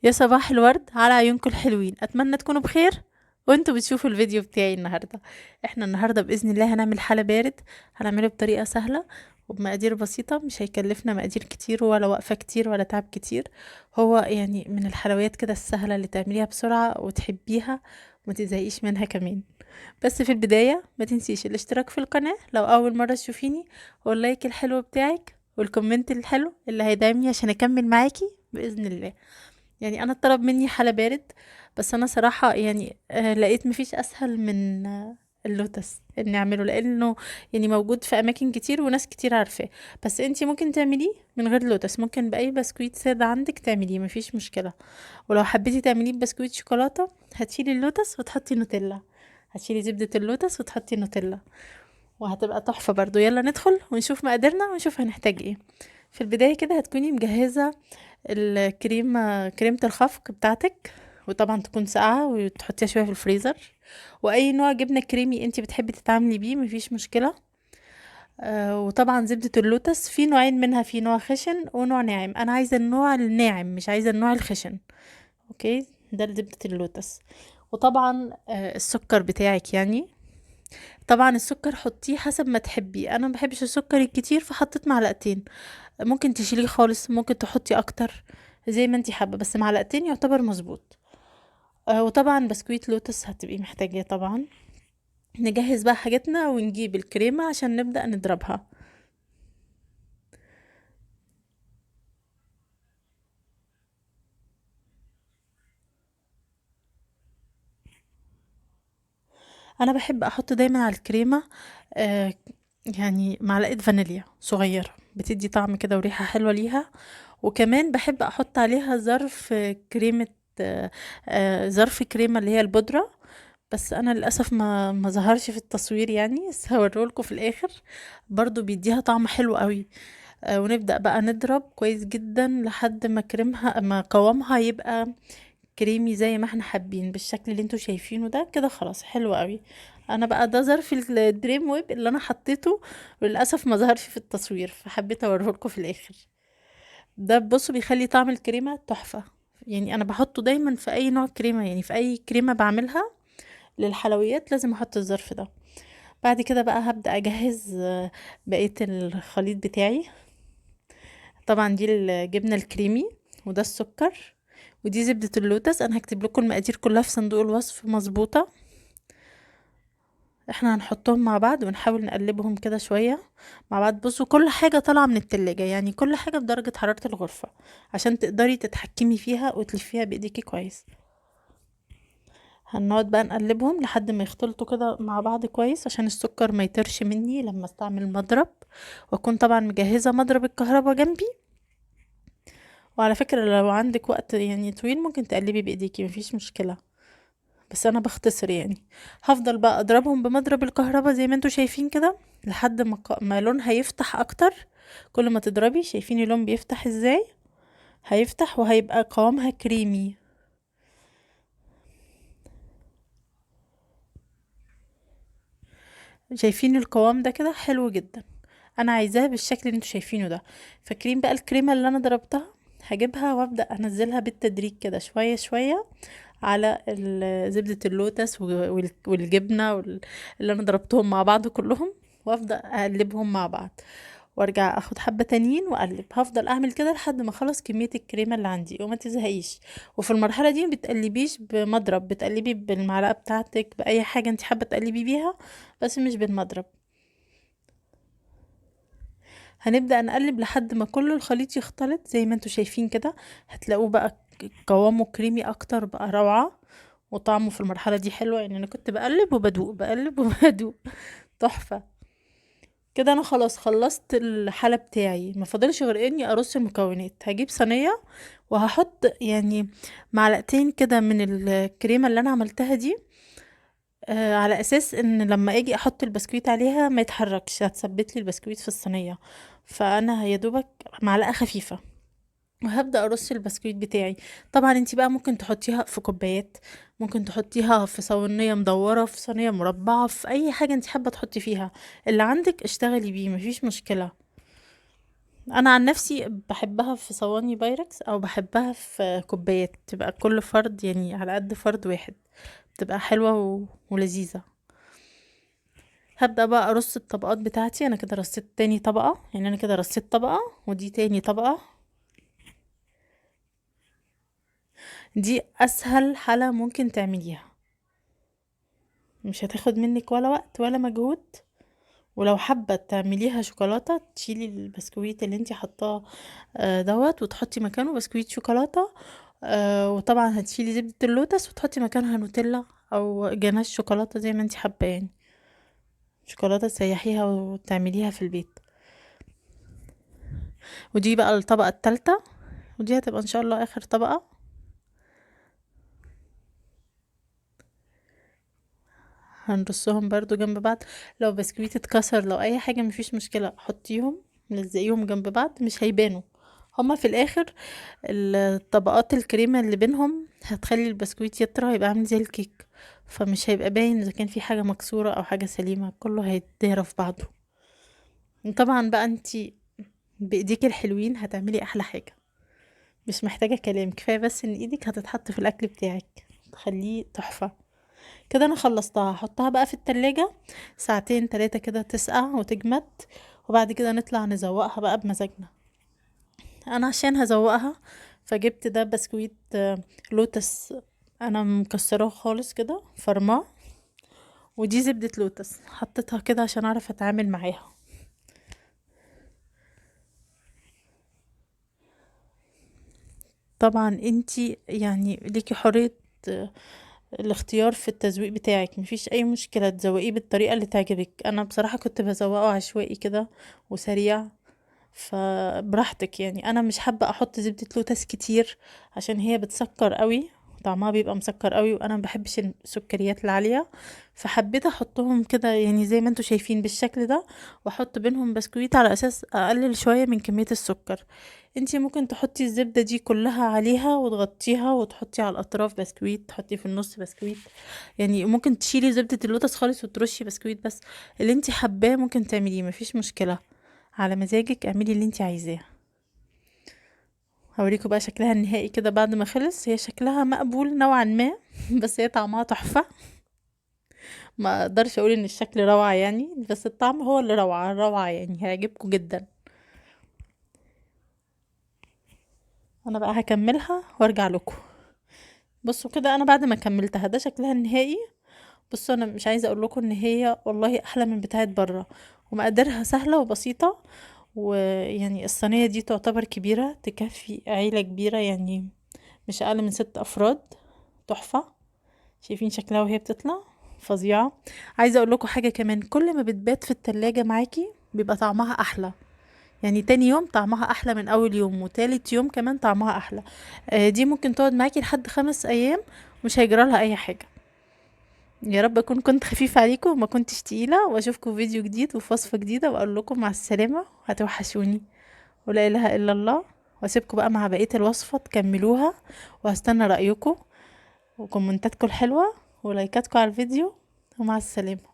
يا صباح الورد على عيونكم الحلوين، اتمنى تكونوا بخير وانتوا بتشوفوا الفيديو بتاعي النهارده. احنا النهارده باذن الله هنعمل حلا بارد، هنعمله بطريقة سهلة وبمقادير بسيطة، مش هيكلفنا مقادير كتير ولا وقفه كتير ولا تعب كتير. هو يعني من الحلويات كده السهلة اللي تعمليها بسرعة وتحبيها وما تزهقيش منها كمان. بس في البداية ما تنسيش الاشتراك في القناة لو اول مرة تشوفيني، وال like الحلو بتاعك وال comment الحلو اللي هيدعمني عشان اكمل معاكي باذن الله. يعني انا اتطلب مني حلا بارد، بس انا صراحة لقيت مفيش اسهل من اللوتس ان نعمله، لانه موجود في اماكن كتير وناس كتير عارفاه. بس انتي ممكن تعمليه من غير لوتس، ممكن باي بسكويت ساده عندك تعمليه مفيش مشكلة. ولو حبيتي تعمليه ببسكويت شوكولاتة هتشيلي اللوتس وتحطي نوتيلا، هتشيلي زبدة اللوتس وتحطي نوتيلا، وهتبقى تحفة برضو. يلا ندخل ونشوف مقاديرنا ونشوف هنحتاج ايه. في البداية كده هتكوني مجهزة الكريمة، كريمة الخفق بتاعتك، وطبعا تكون ساقعة وتحطيها شوية في الفريزر، واي نوع جبنة كريمي انتي بتحبي تتعاملي بيه مفيش مشكلة. وطبعا زبدة اللوتس في نوعين منها، في نوع خشن ونوع ناعم. انا عايزة النوع الناعم مش عايزة النوع الخشن. okay، ده زبدة اللوتس. وطبعا السكر بتاعك، طبعا السكر حطيه حسب ما تحبي. انا ما بحبش السكر الكتير فحطيت معلقتين، ممكن تشيليه خالص، ممكن تحطي اكتر زي ما انتي حابة، بس معلقتين يعتبر مظبوط. وطبعا بسكويت لوتس هتبقي محتاجاه. طبعا نجهز بقى حاجتنا ونجيب الكريمة عشان نبدأ نضربها. انا بحب احط دايما على الكريمة معلقة فانيليا صغيرة، بتدي طعم كده وريحة حلوة ليها. وكمان بحب احط عليها ظرف كريمة، ظرف كريمة اللي هي البودرة، بس انا للاسف ما ظهرش في التصوير بس هوريهولكوا في الاخر. برضو بيديها طعم حلو قوي. ونبدأ بقى نضرب كويس جدا لحد ما قوامها يبقى كريمي زي ما احنا حابين بالشكل اللي انتوا شايفينه ده كده. خلاص حلو قوي. انا بقى ده ظرف الدريم ويب اللي انا حطيته، وللاسف ما ظهرش في التصوير فحبيت اوريهولكوا في الاخر. ده بصوا بيخلي طعم الكريمة تحفة. انا بحطه دايما في اي نوع كريمة، في اي كريمة بعملها للحلويات لازم احط الظرف ده. بعد كده بقى هبدأ اجهز بقية الخليط بتاعي. طبعا دي الجبنة الكريمي، وده السكر، ودي زبدة اللوتس. انا هكتب لكم المقادير كلها في صندوق الوصف مظبوطة. احنا هنحطهم مع بعض ونحاول نقلبهم كده شوية مع بعض. بصوا كل حاجة طالعة من التلاجة، يعني كل حاجة بدرجة حرارة الغرفة عشان تقدري تتحكمي فيها وتلفيها بايديكي كويس. هنقعد بقى نقلبهم لحد ما يختلطوا كده مع بعض كويس عشان السكر ما يطرش مني لما استعمل المضرب، واكون طبعا مجهزة مضرب الكهرباء جنبي. وعلى فكرة لو عندك وقت طويل ممكن تقلبي بايديكي مفيش مشكلة، بس انا بختصر. هفضل بقى اضربهم بمضرب الكهرباء زي ما انتوا شايفين كده لحد ما لونها يفتح اكتر. كل ما تضربي شايفين اللون بيفتح ازاي، هيفتح وهيبقى قوامها كريمي. شايفين القوام ده كده حلو جدا. انا عايزاه بالشكل اللي انتوا شايفينه ده. فاكرين بقى الكريمة اللي انا ضربتها هجيبها وابدا انزلها بالتدريج كده شوية شوية على زبدة اللوتس والجبنة اللي انا ضربتهم مع بعض كلهم، وابدا اقلبهم مع بعض وارجع اخد حبة تانيين واقلب. هفضل اعمل كده لحد ما اخلص كمية الكريمة اللي عندي، وما تزهقيش. وفي المرحلة دي ما بتقلبيش بمضرب، بتقلبي بالمعلقة بتاعتك، بأي حاجة انت حابة تقلبي بيها، بس مش بالمضرب. هنبدأ نقلب لحد ما كل الخليط يختلط زي ما انتوا شايفين كده. هتلاقوه بقى قوامه كريمي اكتر، بقى روعة، وطعمه في المرحلة دي حلوة. انا كنت بقلب وبدوق، بقلب وبدوق، تحفة كده. انا خلاص خلصت الحلة بتاعي، ما فاضلش غير اني ارص المكونات. هجيب صينية وهحط معلقتين كده من الكريمة اللي انا عملتها دي، على اساس ان لما اجي احط البسكويت عليها ما يتحركش، هتثبت لي البسكويت في الصينية. فانا يا دوبك معلقة خفيفة وهبدأ ارص البسكويت بتاعي. طبعا انتي بقى ممكن تحطيها في كوبايات، ممكن تحطيها في صينية مدورة، في صينية مربعة، في اي حاجة انتي حابة تحطي فيها، اللي عندك اشتغلي بيه مفيش مشكلة. انا عن نفسي بحبها في صواني بايركس او بحبها في كوبايات، تبقى كل فرد يعني على قد فرد واحد، بتبقى حلوة ولذيذة. هبدأ بقى ارص الطبقات بتاعتي. انا كده رصيت تاني طبقة، يعني انا كده رصيت طبقة ودي تاني طبقة. دي اسهل حلة ممكن تعمليها، مش هتاخد منك ولا وقت ولا مجهود. ولو حابة تعمليها شوكولاتة تشيلي البسكويت اللي انتي حطاه دوت وتحطي مكانه بسكويت شوكولاتة، وطبعا هتشيلي زبدة اللوتس وتحطي مكانها نوتيلا او جناش شوكولاتة زي ما انتي حابة، يعني شوكولاتة تسيحيها وتعمليها في البيت. ودي بقى الطبقة التالتة، ودي هتبقى ان شاء الله اخر طبقة. هنرصهم برضو جنب بعض. لو بسكويت اتكسر لو اي حاجة مفيش مشكلة، حطيهم لزقيهم جنب بعض مش هيبانوا هما في الاخر. الطبقات الكريمة اللي بينهم هتخلي البسكويت يطرى، يبقى عامل زي الكيك، فمش هيبقى باين اذا كان في حاجة مكسورة او حاجة سليمة، كله هيتدهر في بعضه. طبعا بقى انتي بايديك الحلوين هتعملي احلى حاجة، مش محتاجة كلام، كفاية بس ان ايدك هتتحط في الاكل بتاعك تخليه تحفة. كده انا خلصتها، هحطها بقى في التلاجة ساعتين تلاتة كده تسقع وتجمد، وبعد كده نطلع نزوقها بقى بمزاجنا. انا عشان هزوقها فجبت ده بسكويت لوتس، انا مكسراه خالص كده فرماه، ودي زبدة لوتس حطيتها كده عشان اعرف اتعامل معاها. طبعا انتي ليكي حرية الاختيار في التزويق بتاعك، مفيش اي مشكلة تزوقيه بالطريقة اللي تعجبك. انا بصراحة كنت بزوقه عشوائي كده وسريع، فبراحتك. انا مش حابة احط زبدة لوتس كتير عشان هي بتسكر قوي، طعمها بيبقى مسكر قوي، وانا ما بحبش السكريات العالية، فحبيت احطهم كده زي ما انتم شايفين بالشكل ده، واحط بينهم بسكويت على اساس اقلل شوية من كمية السكر. انتي ممكن تحطي الزبدة دي كلها عليها وتغطيها، وتحطي على الاطراف بسكويت، تحطي في النص بسكويت، ممكن تشيلي زبدة اللوتس خالص وترشي بسكويت بس، اللي انتي حباه ممكن تعمليه مفيش مشكلة، على مزاجك اعملي اللي انتي عايزاه. هوريكم بقى شكلها النهائي كده بعد ما خلص. هي شكلها مقبول نوعا ما بس هي طعمها تحفة، ما اقدرش اقول ان الشكل روعة بس الطعم هو اللي روعة روعة، هيعجبكم جدا. انا بقى هكملها وارجع لكم. بصوا كده انا بعد ما كملتها ده شكلها النهائي. بصوا انا مش عايزة اقول لكم ان هي والله احلى من بتاعة بره، ومقاديرها سهلة وبسيطة، ويعني الصينية دي تعتبر كبيرة تكفي عيلة كبيرة، مش اقل من 6 افراد. تحفة، شايفين شكلها وهي بتطلع فظيعة. عايزة اقول لكم حاجة كمان، كل ما بتبات في التلاجة معاكي بيبقى طعمها احلى، تاني يوم طعمها احلى من اول يوم، وتالت يوم كمان طعمها احلى. دي ممكن تقعد معاكي لحد 5 ايام مش هيجرى لها اي حاجة. يا رب اكون كنت خفيفة عليكم وما كنتش تقيلة، واشوفكم في فيديو جديد وفي وصفة جديدة، واقول لكم مع السلامة، هتوحشوني ولا اله الا الله. واسيبكم بقى مع بقية الوصفة تكملوها، وهستنى رأيكم وكومنتاتكم الحلوة ولايكاتكم على الفيديو، ومع السلامة.